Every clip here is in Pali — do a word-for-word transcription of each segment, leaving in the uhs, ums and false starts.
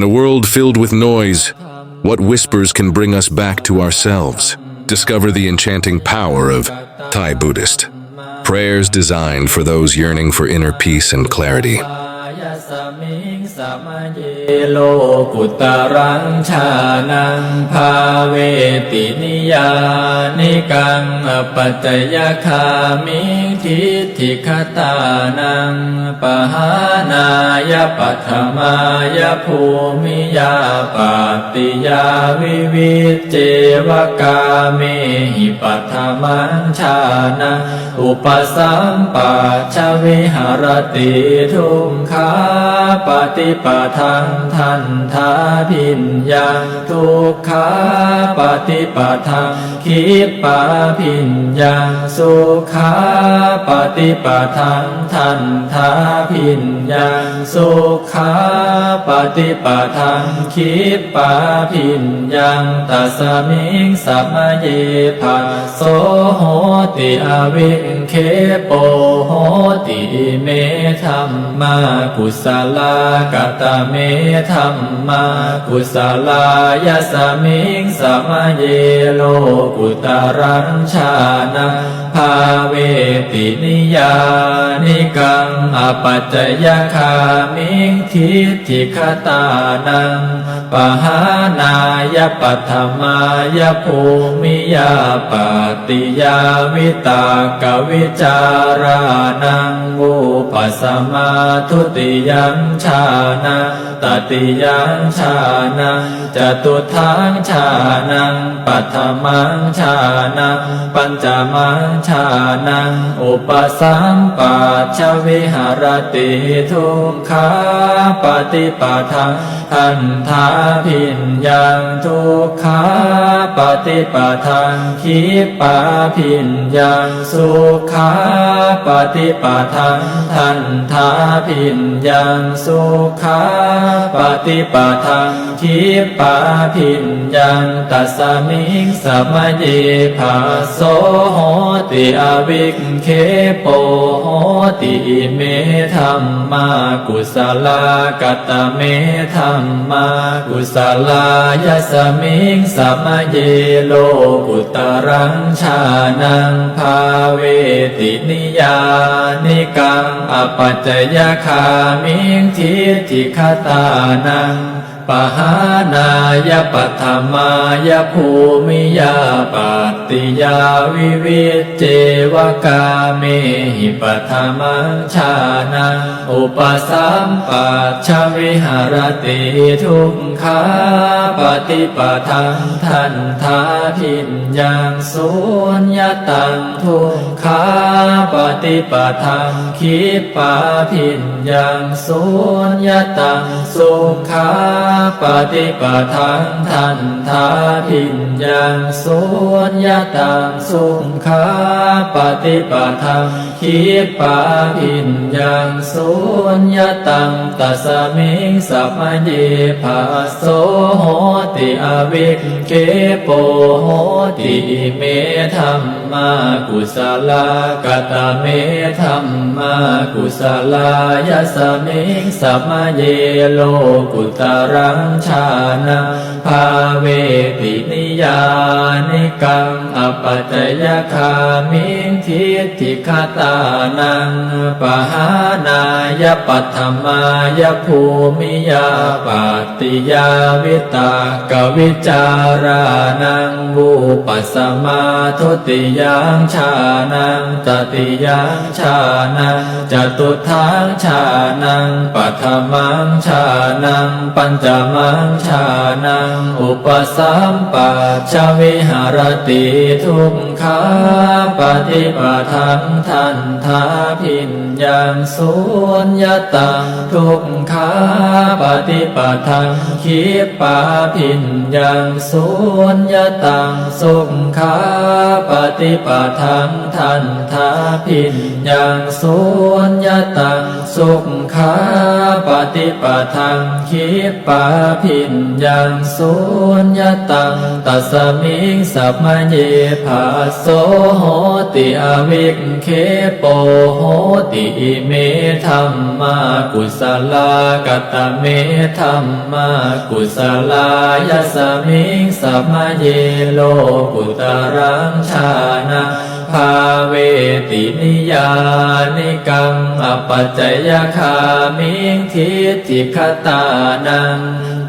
A world filled with noise, what whispers can bring us back to ourselves? Discover the enchanting power of Thai Buddhist prayers designed for those yearning for inner peace and clarity. Yasmiṃ samaye lokuttaraṃ jhānaṃ bhāveti niyyānikaṃ apacayagāmiṃ diṭṭhigatānaṃ pahānāya paṭhamāya bhūmiyā pattiyā vivicceva kāmehi paṭhamaṃ jhānaṃ upasampajja viharati dukkhāpaṭipadaṃ dandhābhiññaṃ dukkhāpaṭipadaṃ khippābhiññaṃ sukhāpaṭipadaṃ dandhābhiññaṃ sukhāpaṭipadaṃ khippābhiññaṃ tasmiṃ samaye phasso hoti avikkhepo hoti ime dhammā kusalā. Katame dhammā kusalā? Yasmiṃ samaye lokuttaraṃ jhānaṃ bhāveti niyyānikaṃ apacayagāmiṃ diṭṭhigatānaṃ pahānāya paṭhamāya bhūmiyā pattiyā vitakkavicārānaṃ vūpasamā dutiyaṃ jhānaṃ tatiyaṃ jhānaṃ catutthaṃ jhānaṃ paṭhamaṃ jhānaṃ pañcamaṃ jhānaṃ upasampajja viharati dukkhāpaṭipadaṃ dandhābhiññaṃ dukkhāpaṭipadaṃ khippābhiññaṃ sukhāpaṭipadaṃ dandhābhiññaṃ sukhāpaṭipadaṃ khippābhiññaṃ tasmiṃ samaye phasso hoti avikkhepo hoti ime dhammā kusalā. Katame dhammā kusalā? Yasmiṃ samaye lokuttaraṃ jhānaṃ bhāveti niyyānikaṃ apacayagāmiṃ diṭṭhigatānaṃ pahānāya paṭhamāya bhūmiyā pattiyā vivicceva kāmehi paṭhamaṃ jhānaṃ upasampajja viharati dukkhāpaṭipadaṃ dandhābhiññaṃ suññataṃ dukkhāpaṭipadaṃ khippābhiññaṃ suññataṃ sukhāpaṭipadaṃ dandhābhiññaṃ suññataṃ sukhāpaṭipadaṃ khippābhiññaṃ suññataṃ tasmiṃ samaye phasso hoti avikkhepo hoti ime dhammā kusalā. Katame dhammā kusalā? Yasmiṃ samaye lokuttaraṃ jhānaṃ bhāveti niyyānikaṃ apacayagāmiṃ diṭṭhigatānaṃ pahānāya paṭhamāya bhūmiyā pattiyā vitakkavicārānaṃ vūpasamā dutiyaṃ jhānaṃ tatiyaṃ jhānaṃ catutthaṃ jhānaṃ paṭhamaṃ jhānaṃ pañcamaṃ jhānaṃ upasampajja viharati dukkhāpaṭipadaṃ dandhābhiññaṃ suññataṃ dukkhāpaṭipadaṃ khippābhiññaṃ suññataṃ sukhāpaṭipadaṃ dandhābhiññaṃ suññataṃ sukhāpaṭipadaṃ khippā abhiññaṃ suññataṃ, tasmiṃ samaye phasso hoti, avikkhepo hoti. Ime dhammā kusalā. Katame dhammā kusalā? Yasmiṃ samaye lokuttaraṃ jhānaṃ bhāveti niyyānikaṃ apacayagāmiṃ diṭṭhigatānaṃ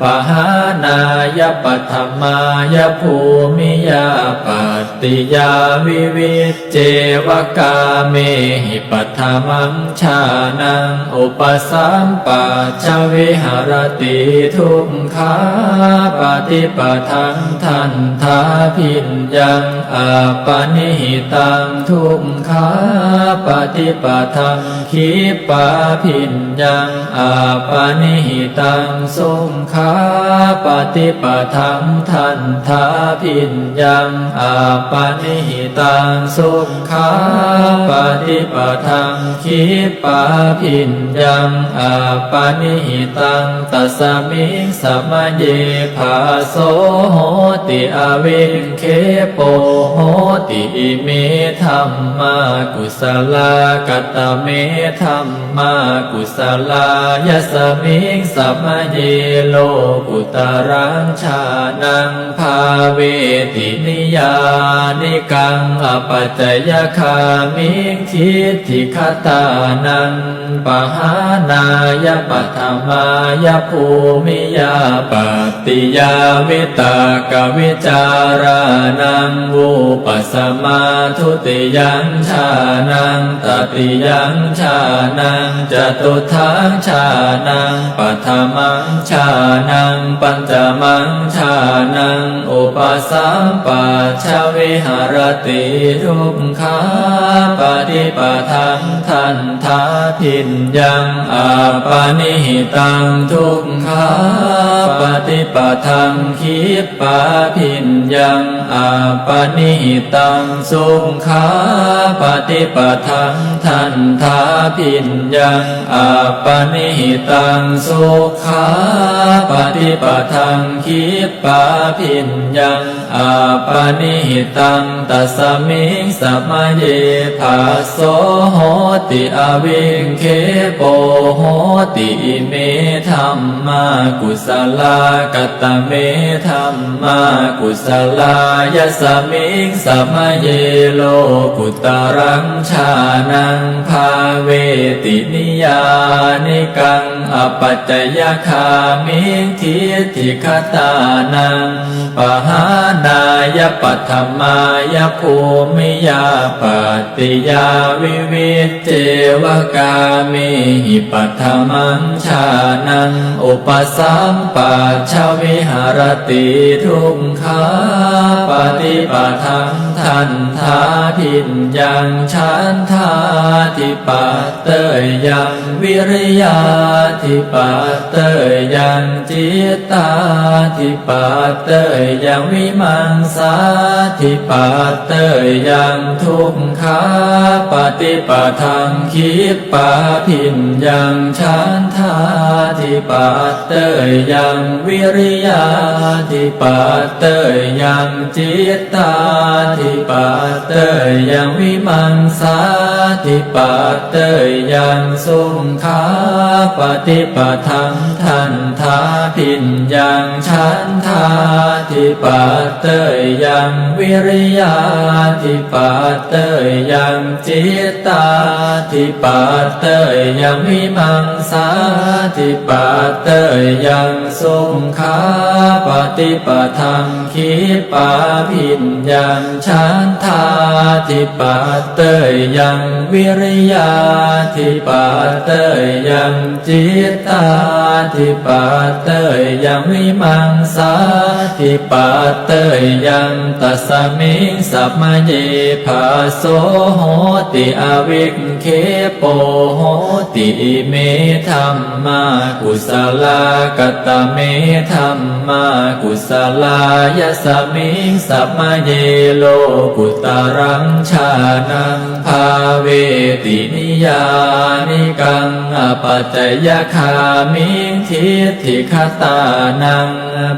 pahānāya paṭhamāya bhūmiyā pattiyā vivicceva kāmehi paṭhamaṃ jhānaṃ upasampajja viharati dukkhāpaṭipadaṃ dandhābhiññaṃ appaṇihitaṃ dukkhāpaṭipadaṃ khippābhiññaṃ appaṇihitaṃ sukhāpaṭipadaṃ dandhābhiññaṃ appaṇihitaṃ sukhāpaṭipadaṃ khippābhiññaṃ appaṇihitaṃ, tasmiṃ samaye phasso hoti, avikkhepo hoti. Ime dhammā kusalā. Katame dhammā kusalā? Yasmiṃ samaye lokuttaraṃ jhānaṃ bhāveti niyyānikaṃ apacayagāmiṃ diṭṭhigatānaṃ pahānāya paṭhamāya bhūmiyā pattiyā vitakkavicārānaṃ vūpasamā dutiyaṃ jhānaṃ tatiyaṃ jhānaṃ catutthaṃ jhānaṃ paṭhamaṃ jhānaṃ pañcamaṃ jhānaṃ upasampajja viharati dukkhāpaṭipadaṃ dandhābhiññaṃ appaṇihitaṃ dukkhāpaṭipadaṃ khippābhiññaṃ appaṇihitaṃ sukhāpaṭipadaṃ dandhābhiññaṃ appaṇihitaṃ sukhāpaṭipadaṃ khippābhiññaṃ appaṇihitaṃ, tasmiṃ samaye phasso hoti, avikkhepo hoti. Ime dhammā kusalā. Katame dhammā kusalā? Yasmiṃ samaye lokuttaraṃ jhānaṃ bhāveti niyyānikaṃ apacayagāmiṃ diṭṭhigatānaṃ pahānāya paṭhamāya bhūmiyā pattiyā vivicceva kāmehi paṭhamaṃ jhānaṃ upasampajja viharati dukkhāpaṭipadaṃ dandhābhiññaṃ chandādhipateyyaṃ vīriyādhipateyyaṃ cittādhipateyyaṃ vīmaṃsādhipateyyaṃ dukkhāpaṭipadaṃ khippābhiññaṃ chandādhipateyyaṃ vīriyādhipateyyaṃ cittādhipateyyaṃ vīmaṃsādhipateyyaṃ sukhāpaṭipadaṃ dandhābhiññaṃ chandādhipateyyaṃ vīriyādhipateyyaṃ cittādhipateyyaṃ vīmaṃsādhipateyyaṃ sukhāpaṭipadaṃ khippābhiññaṃ chandādhipateyyaṃ vīriyādhipateyyaṃ cittādhipateyyaṃ vīmaṃsādhipateyyaṃ, tasmiṃ samaye phasso hoti, avikkhepo hoti. Ime dhammā kusalā. Katame dhammā kusalā? Yasmiṃ samaye lo lokuttaraṃ jhānaṃ bhāveti niyyānikaṃ apacayagāmiṃ diṭṭhigatānaṃ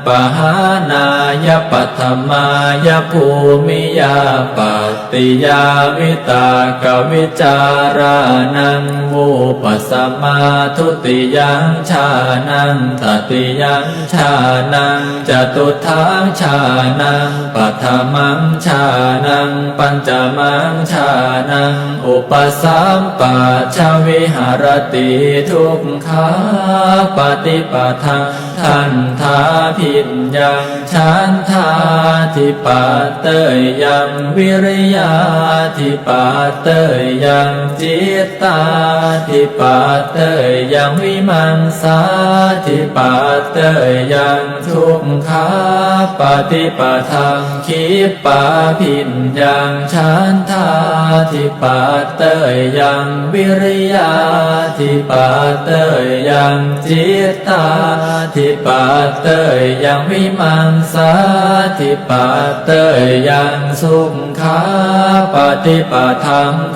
pahānāya paṭhamāya bhūmiyā pattiyā vitakkavicārānaṃ vūpasamā dutiyaṃ jhānaṃ tatiyaṃ jhānaṃ catutthaṃ jhānaṃ paṭhamaṃ jhānaṃ pañcamaṃ jhānaṃ upasampajja viharati dukkhāpaṭipadaṃ dandhābhiññaṃ chandādhipateyyaṃ viriyādhipateyyaṃ cittādhipateyyaṃ vīmaṃsādhipateyyaṃ dukkhāpaṭipadaṃ khippābhiññaṃ chandādhipateyyaṃ viriyādhipateyyaṃ cittādhipateyyaṃ vīmaṃsādhipateyyaṃ sukhāpaṭipadaṃ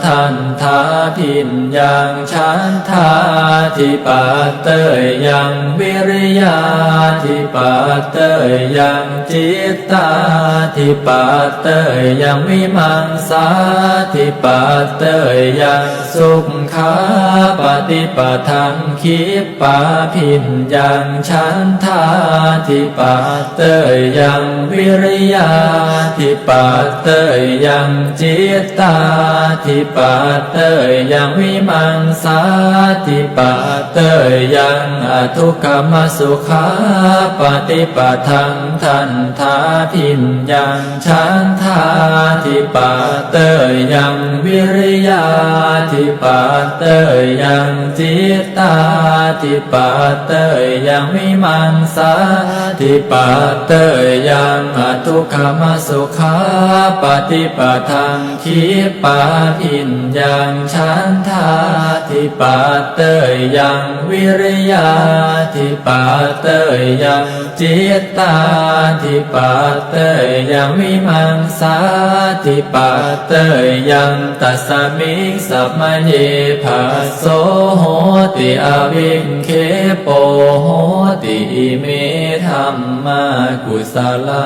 dandhābhiññaṃ chandādhipateyyaṃ viriyādhipateyyaṃ cittādhipateyyaṃ vīmaṃsādhipateyyaṃ sukhāpaṭipadaṃ khippābhiññaṃ chandādhipateyyaṃ viriyādhipateyyaṃ cittādhipateyyaṃ vīmaṃsādhipateyyaṃ adukkhamasukhāpaṭipadaṃ dandhābhiññaṃ chandādhipateyyaṃ viriyādhipateyyaṃ cittādhipateyyaṃ vīmaṃsādhipateyyaṃ adukkhamasukhāpaṭipadaṃ khippābhiññaṃ chandādhipateyyaṃ viriyādhipateyyaṃ cittādhipateyyaṃ vīmaṃsādhipateyyaṃ tasmiṃ samaye phasso hoti avikkhepo hoti ime dhammā kusalā.